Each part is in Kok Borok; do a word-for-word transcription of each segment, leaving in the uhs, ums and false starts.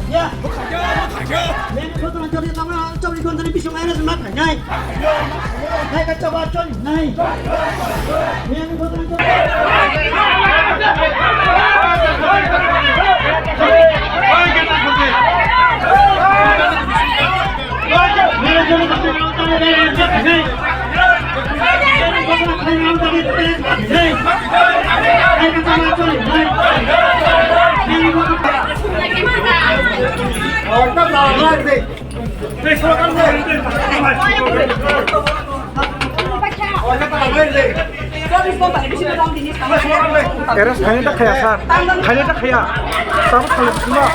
Ya. Nini gotona choli tongma, choli kontoni bising aina sima khainai. Nai ka chaba choli nai. Nini gotona choli. Era thaini ta khaya, sir. Thaini ta khaya. Tamo thaini ta khaya.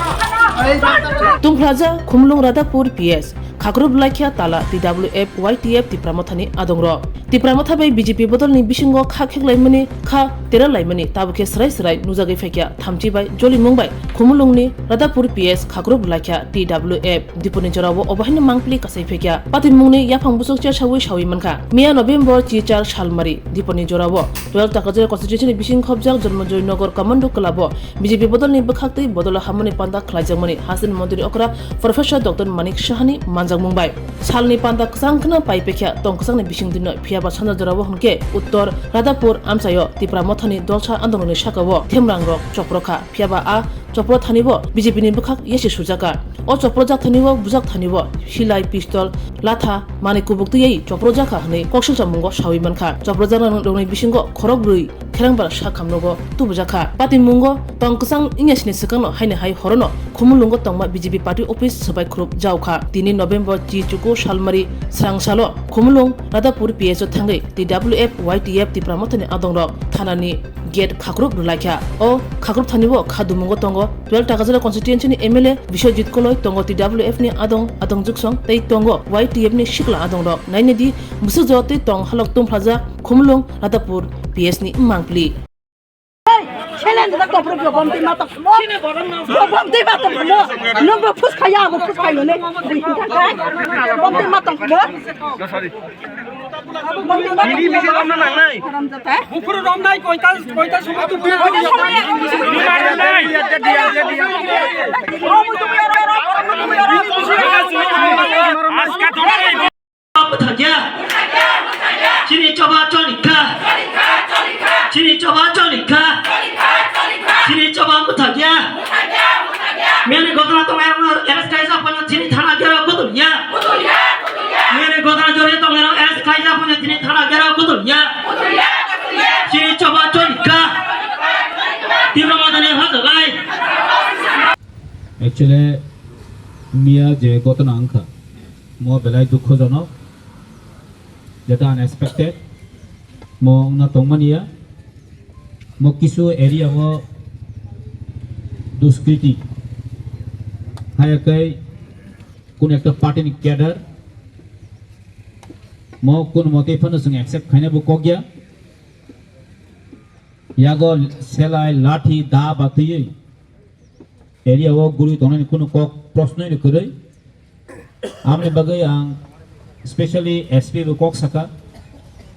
Tungphlaja Khumulwng Radhapur P S, Khakrop Laikha Tala T W F Y T F Tipra Mothani adongrok. Tipra Motha bai B J P bodolni bisingo kha kheklaimani, kha teralaimani tabukhe srai srai nujagwi phaikha thamchi bai jolimung bai Khumulwngni Radhapur P S Khakrop Laikha T W F Diponi jorao obo haino mangpili kasai phaikha. Patimungni yaphang busuk chasawi sawi mankha. Miya November chi char salmari Diponi jorao twelve Takarjala constituency ni bising khobjak Janmajoi Nagar Commando Club o B J P bodolni bwkhaktwi bodolo hammani panda khlaijakmani Haste ni montri okra Professor Doctor Manik Sahani manjakmung bai. Salni panda kwchang kheno pai pekha tong kwchangni bising dino, phiyaba sanja jorao hwnkhe Uttor Radhapur amchaio Tipra Mothani dolsa andoloni sakao themrangrok chopro kha, phiyaba a chopro thanibo B J P ni bwkhak yasi sujaka. O chopro jak thanibo bujak thanibo silai, pistol, latha, manwi kubuk twiwi chopro jakha hwnwi koksilchamungo sawi mankha. Chopro jaknarokni bisingo khorok brwi kherengbar sak khamnogo tubujakha. Patimungo tong kwchang wngya sini swkangno haino hai horono Khumulwngo tongma B J P party office swbai khurub jaokha. Tini November chi chuku salmari srang salo Khumulwng Radhapur P S o thangwi T W F Y T F Tipra Mothani adongrok thanani gate khakrub rwlaikha. O khakrub thanibo kha dumungo tongo twelve Takarjala constituency ni M L A Biswajit Koloi, tongo T W F ni adong, adong juksong tei tongo Y T F ni sikla adongrok. Nainidi bwswk jora tei tong halok tungphlajak Khumulwng Radhapur P S ni mangpili. Challenge da kopro ko bomti matok mo. Ko bomti matok mo. Nung bo phus khaya, bo phus khayo ne. Bomti matok mo. Bomti matok mo. Bukuru romnai koita, koita sumu tu. Bwthakya. Chini choba cholikha. Chini choba cholikha. Chini choba bwthakya. Mene gotona tong erno arrest kaisa pono chini thana gera gudulya. Mene gotona jore tong erno arrest kaisa pono chini thana gera gudulya. Chini choba cholikha. Tipra Mothani hojagai. Actually, miya je gotona wngkha, mo belai dukhojonok, jeta unexpected, mo wngna tongmaniya, mo kisu area o duskriti, hayakai kun ekta party ni cadre, mo kun mote phano chwng accept khaina bo kokya, yago selai, lathi, da batwiwi area o guri tongnani kunu kok prosnoi ni kwrwi. Aboni bagwi ang specially S P bo kok saka,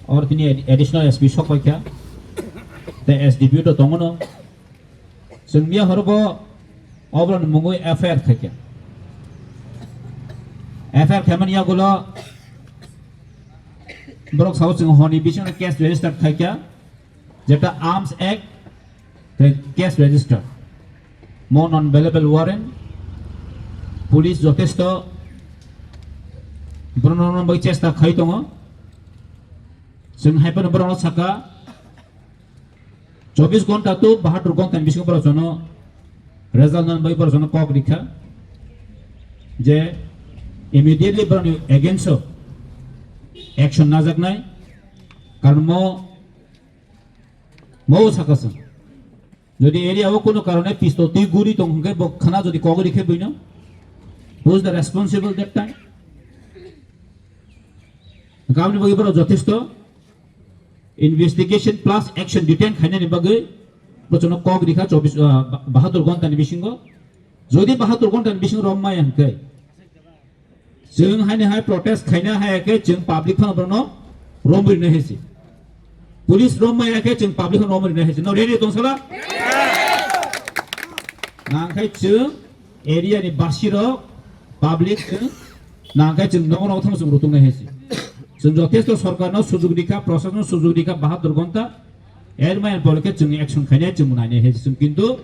or tini ad-, additional S P sok paikha, tei S D P O to tongono. Chwng miya horo bo oboroni mungwi F I R khaikha. F I R khaimani yagulo borok sao chwng honi bisingo case register khaikha. Jeta Arms Act tei case register, mo non bailable warrant, police jotesto borokno bai chesta khai tongo. Chwng hai phano borokno saka, chobbish ghonta to bahatur ghonta ni bisingo borok jono result nani bai borok jono kok rikha je immediately borokni against o action najaknai, karon mo Mo saka chwng. Jodi area o kono karone pistol twi guri tong hwnkhe bo khana jodi kogwi rikhe buino. Who is the responsible that time? Hwnkhe aboni bagwi borok jothesto investigation plus action detain khainani bagwi bochano kok rikha chobbish, ah, bahatur ghonta ni bisingo. Jodi bahatur ghonta ni bisingo romnai hwnkhe, chwng haini hai protest khaina hai khe chwng public phano bono romwi rina hai se. Police romwi hai khe chwng public phano romwi rina hai se. No ready tong sala? Nang khai chwng area ni basi rok public chwng nangkhe chwng nogo nogo thang chwng rutung nai hai se. Chwng jothesto sorkar no sujug rikha, proshashan no sujug rikha bahadur ghonta, er mayan pore khe chwng action khainai chwng nainai hai se. Chwng kintu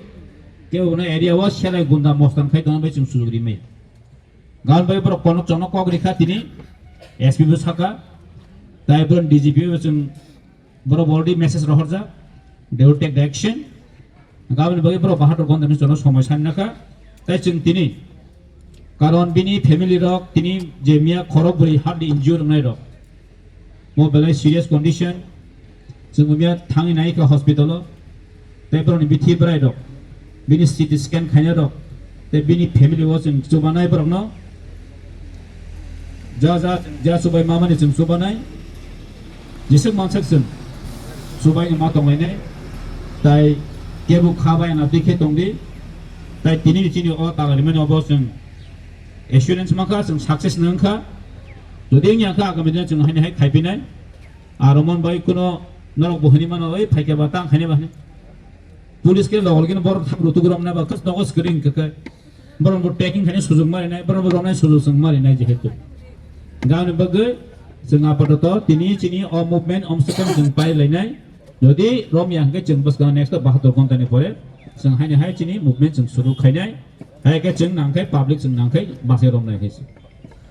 kebo no area o selai gunda mostan khai tongma bai chwng sujug rimai. Gan bai borok kono chono kok rikha tini S P bo saka, tai borok D G P bo chwng Borok already message rohorjak, they will take the action. Gaboni bagwi borok bahadur ghonta ni jono somoi sanna kha. Tai chwng tini, karon bini family rok tini je miya khorok bwrwi hardly injured wngnai rok, mo belai serious condition. Chwng miya thangwi nai kha hospital o. Tai borokni bithi bwrai rok, bini C T scan khaina rok, tei bini family o chwng chubanai borokno ja ja ja chubai mamani chwng chubanai, jeswk manswk chwng chubai ma tonglainai, tai kebo kha bai na twi khe tongdi, tai tini chini o tala rimani obo chwng assurance mankha, chwng success nangkha, jodi wngya kha agami dino chwng haini hai khaipinai, aro mon bai kuno norok bo hwnwi mano, "Oi phaikhe ba tang khaini ba," hwnwi. Police khe logol khe borok thang rutuk romna ba khas nogo screen khe khe. Borok bo taking khaini sujung mari nai, borok bo romnai sujung sung mari nai jehetu. Gani bagwi chwng apatoto tini chini o movement om second chwng pai lainai. Jodi romya hwnkhe chwng bwskang next bahadur ghonta ni pore chwng haini hai chini movement chwng suru khainai. Hai khe chwng nangkhe public chwng nangkhe bachai romnai khe se.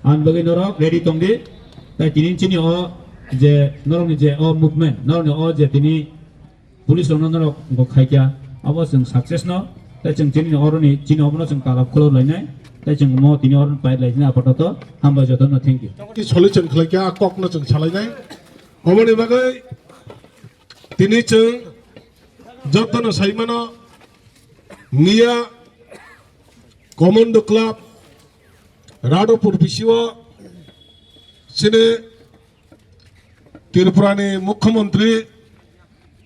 Ang bagwi norok ready tongdi. Tai tini chini o je norokni je o movement, norokni o je tini police rokno norok bo khaikya, abo chwng success no, tei chwng chini oroni, chini obono chwng talab khulok lainai, tei chwng omo tini oroni pai lainai apatoto, hambai jotono, thank you. Tei solution khlaikya, a kokno chwng salainai. Oboni bagwi tini chwng jotono saimano, miya Commando Club, Radhapur bisio chini Tripura ni Mukhyamantri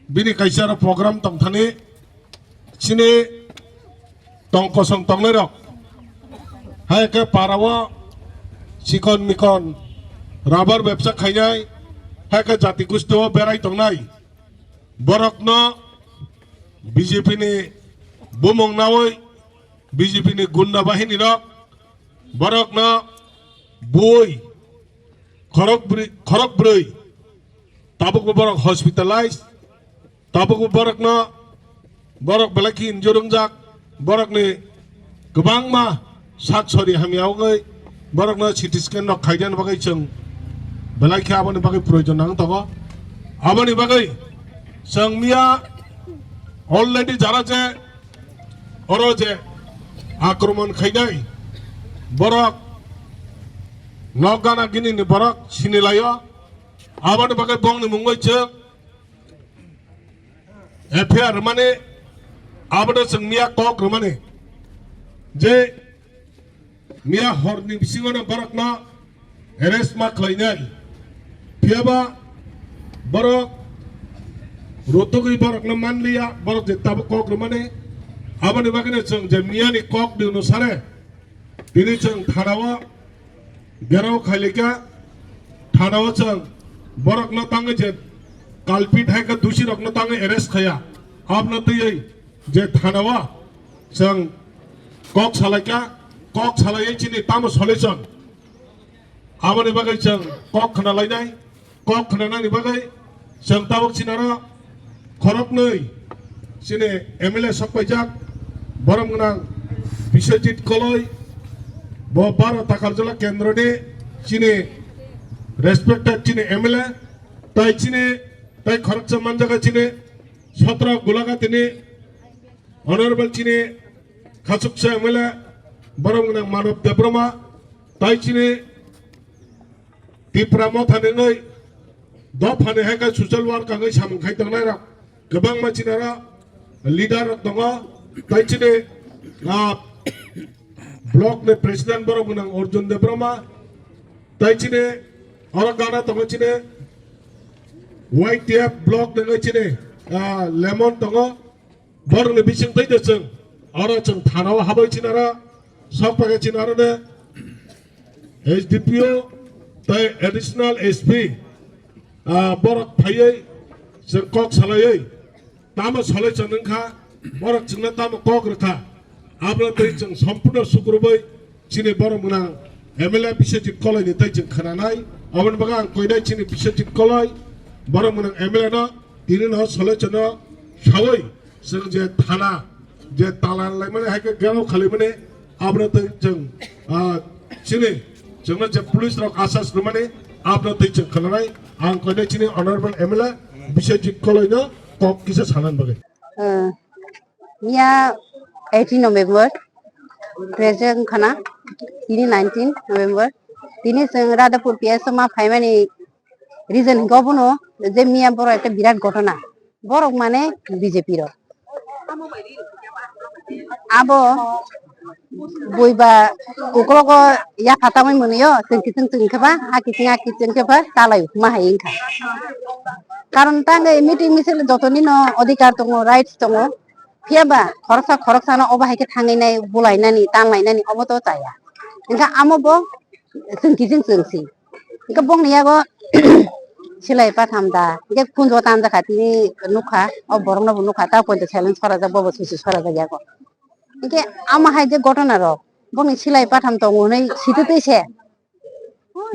bini kaisa aro program tongthani chini tong kosong tongnai rok hai khe para o chikon mikon rubber bebsa khainai hai khe jati gusti o berai tongnai borokno B J P ni bumung naui B J P ni gunda bahini rok borokno bui khorok bri-, khorok brwi tabukbo borok hospitalized, tabukbo borokno borok belai khe injure wngjak, borokni kwbangma sak sori hamya wngwi borokno C T scan rok khaidani bagwi chwng belai khe aboni bagwi proyojon nang tongo. Aboni bagwi chwng miya already jara je oro je akromon khainai borok nok gana gini ni borok sinilaio. Aboni bagwi bongni mungwi chwng F I R rwmani, abono chwng miya kok rwmani je miya horni bisingono borokno arrest ma khlainai. Phiyaba borok rotogwi borokno manliya, borok je tabuk kok rwmani. Aboni bagwino chwng je miyani kok ni onusare tini chwng thanao gherao khailika, thanao chwng borokno tangwi je culprit hai khe dusi rokno tangwi arrest khaya. Abno twiwi je thanao chwng kok salaikha, kok salaiwi chini tamo solution, aboni bagwi chwng kok khna lainai. Kok khnanani bagwi chwng tabuk chinaro khoroknwi chini M L A sok paijak, borom gwnang Biswajit Koloi, bo baro Takarjala kendroni chini respected chini M L A, tai chini tai khoroksa manjaga chini Sotra Gulagatini Honorable chini khachuksa M L A borom gwnang Manob Debbarma, tai chini Tipra Motha ni wngwi dophani hai khe social work wngwi samung khai tongnai rok kwbangma chini aro leader rok tongo, tai chini, ah, block ni president borom gwnang Arjun Debbarma, tai chini oro gana tongo chini Y T F block ni wngwi chini, ah, Lemon tongo. Borokni bising twi de chwng oro chwng thanao habwi chinaro sok paikha chinaro ne S D P O tai additional S P, ah, borok phaiwi chwng kok salaiwi tamo salai chwng wngkha, borok chwngno tamo kok rwkha. Abro tei chwng sompurno sukrubwi chini borok mwnang M L A Biswajit Koloi ni tei chwng khwnanai. Aboni bagwi ang koinai chini Biswajit Koloi borok mwnang M L A no tini no soloichano sawi chwng je thana je talan laimani hai khe gero khalaimani abro tei chwng, ah, chini chwngno je police rok asas rwmani abro tei chwng khwnanai. Ang koinai chini honorable M L A Biswajit Koloi no kok kisa sanani bagwi. Miya eighteen November, present khana, tini nineteen November. Tini chwng Radhapur P S o ma phaimani reason hinkhe obono je miya borok ekta birat ghotona. Borok mane B J P rok. Abo buiba ukologo yapha tangwi mwnwio, chwng kiching chwng khe ba, a kiching a kiching khe ba, talai ukma hai wngkha. Karon tangwi meeting misil jotoni no adhikar tongo, rights tongo. Phiya ba khoroksa khoroksano obo hai khe thangwi nai, bulainani, tanlainani obo to chaya. Hwnkhe amo bo chwng kiching chwng si. Hwnkhe bongni yago silai patham da, hwnkhe khunjo tanjakha tini nukha, o borokno bo nukha, ta poito silence sorajak, bobo susi sorajak yago. Hwnkhe amo hai je ghotona rok, bongni silai patham tongo hwnwi sititwi se,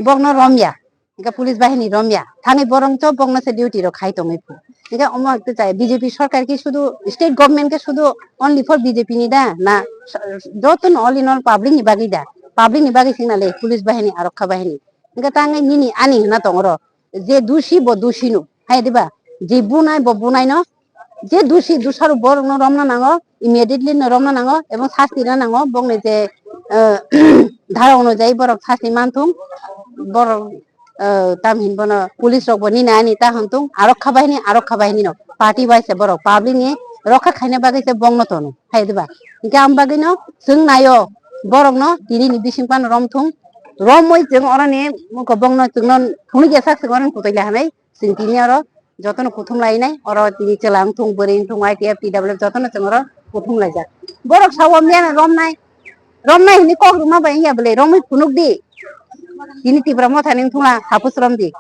bokno romya. Hingke police bahini romya. Thangwi borok chop bokno se duty rok khai tongwi phu. Hingke omo hwnkhe chai B J P sarkar khe sudu state government khe sudu only for B J P ni da? Na joto no all in all public ni bagwi da? Public ni bagwi singna le police bahini, arokha bahini. Hingke tangwi nini ani hwnna tongro. Je dusi bo dusi no. Hai diba? Je bunai bo bunai no. Je dusi dusarok borokno romna nango, immediately no romna nango, ebong sasti rwna nango, bokni je, eh, dhara onujai borok sasti manthung, borok, eh, tamhin bono police rok bo nini ani ta hwntung, arokha bahini, arokha bahini no, party wise se borok public ni rokha khaina bagwi se bokno tono, hai diba? Hingke ang bagwi no chwng naio, borok no tini ni bising phano romthung, romwi chwng oroni bokno chwngno phunukya sak chwng oroni kwtwi lai hinwi, chwng tini oro jotono kuthum lainai, oro tini chwla wngthung, bwrwi wngthung, Y T F, T W F jotono chwng oro kuthum laijak. Borok sao miyano romnai, romnai hwnwi kok rwma bai wngya bwle, romwi phunuk di. Tini Tipra Mothani wngthung la, hapus romdi.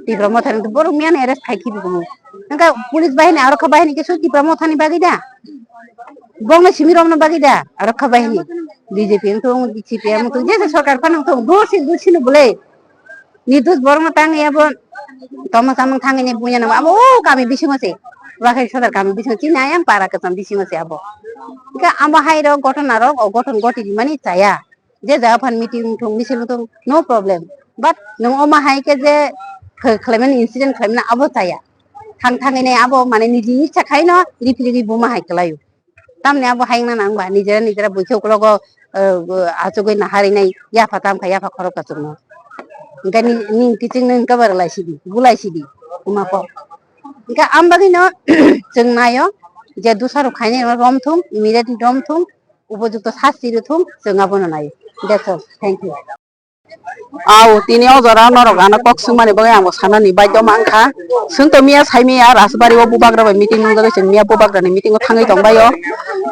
Tipra Mothani wngthung, borok miyano arrest khai khibi kumu. Hwnkhe police bahini, arokha bahini khe sui Tipra Mothani bagwi da? Bongno simi romna bagwi da? Arokha bahini. B J P wngthung, C P M wngthung, jesa sarkar phano wngthung, dosi dosi no bwle. Nirdosh borokno tangwi abo tongma samung thangwi ni buya nang abo o kami bisingo se. Wakhai sodar kami bisingo chini ayang para kwcham bisingo se abo. Hingke amo hai rok gothona rok o gothon goti rimani chaya. Je jaga phan meeting thung misil thung no problem. But nwng omo hai khe je kh-, khlaimani incident khlaimani abo chaya. Thang thangwi nai abo mane niji icha khaino riphi riphi buma hai kwlaio. Tamni abo hai wngna nang ba, nijera nijera buikhe uklogo, eh, achugwi naharwi nai, yapha tam kha, yapha khorok kachukno. Hingke ni, ni kiching ni hingke bar lai sidi, bulai sidi, kuma kok. Hingke am bagwi no, chwng naio, je dusarok khainai no romthung, immediately romthung, upojukto sasti rwthung, chwng abono naio. That's all. Thank you. Au, tini o jora norok ano kok swngmani bagwi ang bo sanani baidhyo mankha. Chwng to miya sai miya Rajbari o bubagra bai meeting nungjagwi chwng miya bubagra ni meeting o thangwi tongbaio.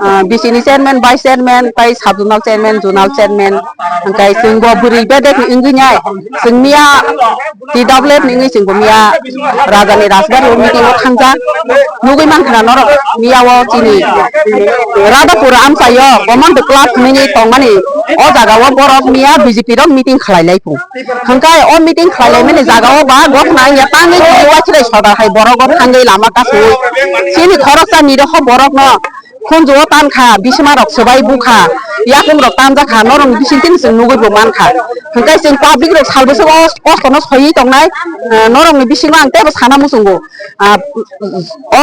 Ah, B C ni chairman, vice chairman, tei sub zonal chairman, zonal chairman, hwnkhe chwng bo bwrwi bedek ni wngwi nai. Chwng miya T W F ni wngwi chwng bo miya Raja ni Rajbari o meeting o thangjak. Nugwi mankha na norok miya o chini Radhapur amchaio Command Club hinwi tongmani o jaga o borok miya B J P rok meeting khlai lai phung. Hwnkhe o meeting khlai lai mani jaga o ba gothna wngya tangwi tini waithilai sodar hai borok o thangwi lama kasui. Chini khoroksa ni rokho borok no khunju o tankha, bisima rok swbai bukha, yakung rok tanjakha, norok ni bising tini chwng nugwi bo mankha. Hwnkhe chwng public rok sal bwswk o kosto no soiwi tongnai, eh, norok ni bisingo ang teibo sana muchungo. Ah, o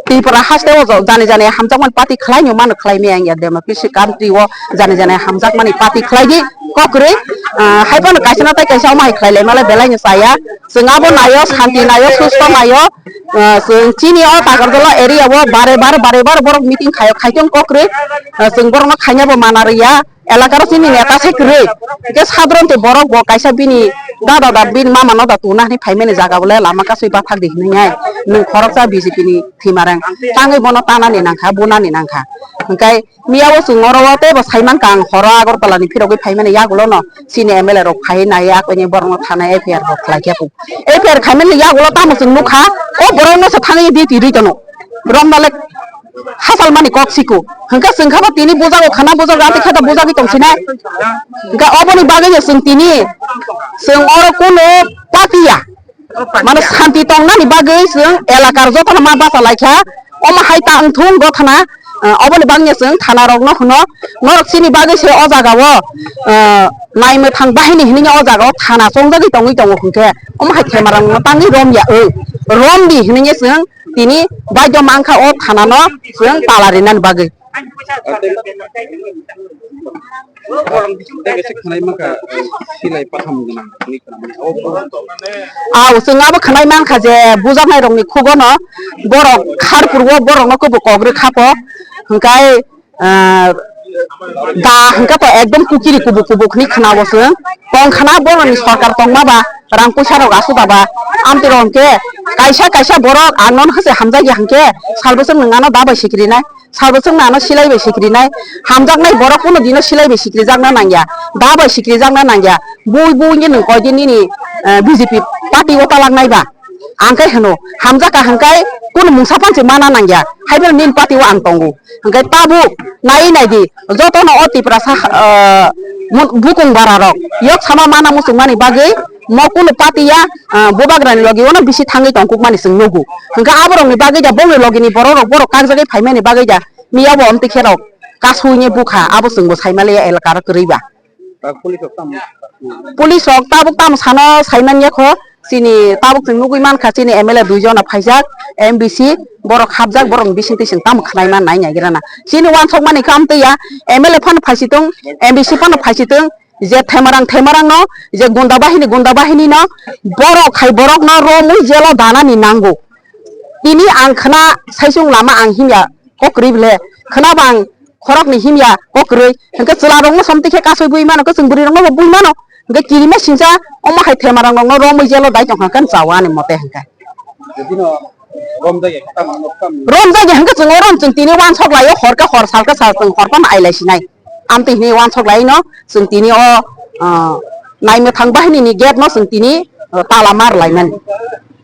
Tripura haste o jo-, jani jani hamjakmani party khlai no mano khlai maya wngya democracy country o jani jani hamjakmani party khlai di kok kwrwi, ah, hai phano kaisa na tai kaisa omo hai khlai lai malai belai no chaya. Chwng abo naio, shanti naio, susto naio, ah, chwng chini o Takarjala area o bare bare bare bare borok meeting khaio, khaikhe wng kok kwrwi, ah, chwng borokno khaina bo mana rwya. Elakaro chini neta se kwrwi. Hwnkhe sadron tei borok bo kaisa bini dada da bini mama no da tuna hinwi phaimani jaga bole lama kasui bathak di hinwi hai. Nwng khoroksa B J P ni thwimarang. Tangwi bono tanani nangkha, bunani nangkha. Hwnkhe miya o chwng oro o teibo saimankha ang horo Agartala ni phirogwi phaimani yagulo no chini M L A rok phaiwi naiya koini borok no thana F I R bo khlaikhe. F I R khaimani yagulo tamo chwng nukha o borok no se thangwi duty rwi tono. Rombalek hasalmani kok siku. Hwnkhe chwng kha bo tini bujago khana bujago ati khe to bujagwi tong sinai. Hwnkhe oboni bagwi no chwng tini chwng oro kuno patiya. Mane santi tongnani bagwi chwng elakar jotono ma bacha lai kha. Omo hai ta wngthung gothana, eh, oboni bagwi chwng thana rokno hwno norok chini bagwi se o jaga o, eh, naimwthang bahini hinwi o jaga o thana chongjagwi tongwi tongo hwnkhe omo hai themarang no tangwi romya oi romdi hinwi chwng tini baidyo mankha o thana no chwng tala rinani bagwi. Tei kaisa khwnai mankha, eh, silai patham gwnang hinwi khwnamani. Aw, chwng abo khwnai mankha je bujaknai rokni khugono borok kharpurwo borokno kwbo kok rwkha po, hwnkhe, ah, da hwnkhe to ekdom kukiri kubuk kubuk hinwi khwnao chwng. Tong khna borokni sorkar tongma ba rang puisa rok aswk ba ba amtwi rok hwnkhe kaisa kaisa borok ang nono hwse hamjakya hwnkhe salbwswk nwng ano da bai sikrinai. Sabo chwng nano silai bai sikrinai, hamjaknai borok kuno dino silai bai sikrijakna nangya, da bai sikrijakna nangya, bui bui ni nwng koidin nini, eh, B J P party o talak nai ba, ang khe hwno, hamjak ka hwnkhe kuno mungsa phan se mana nangya, hai phano nini party o ang tongo, hwnkhe tabuk nai nai di, jotono o Tiprasa, eh, mun-, bukung bara rok yok sama mana muchung mani bagwi, mo kuno patiya, ah, bubagrani logi ono bisi thangwi tongkukmani chwng nugo. Hwnkhe aborokni bagwi da bongni logini bororok borok kakjagwi phaimani bagwi da miya bo omtwi kherok kasui ni bukha abo chwngbo saimaliya elaka ro kwrwi ba. Police rok tamo, police rok tabuk tamo sano saimanya kho, chini tabuk chwng nugwi mankha chini M L A dui jona phaijak, M B C borok hapjak borokni bisingtwi chwng tamo khwnai man nai naigrana. Chini wansok mani khe amtwi ya M L A phano phaisitwng, M B C phano phaisitwng, je themarang themarang no, je gunda bahini gunda bahini no, borok hai borok no romwi jelo danani nango. Tini ang khna saisung lama ang himya kok kwrwi bele, khna bang khorok ni himya kok kwrwi, hwnkhe chwla rok no somti khe kasui bui mano, kwchwng bwrwi rok no bo bui mano, hwnkhe kirima singsa omo hai themarang rok no romwi jelo dai tong kha khe chawa ani mote hwnkhe. Romjak ya hwnkhe chwng oro chwng tini wansok laio, hor khe hor, sal khe sal, chwng hor phano ailai sinai. Amtwi hinwi wansok laino chwng tini o, ah, naimwthang bahinini gate no chwng tini, ah, tala mar laimani.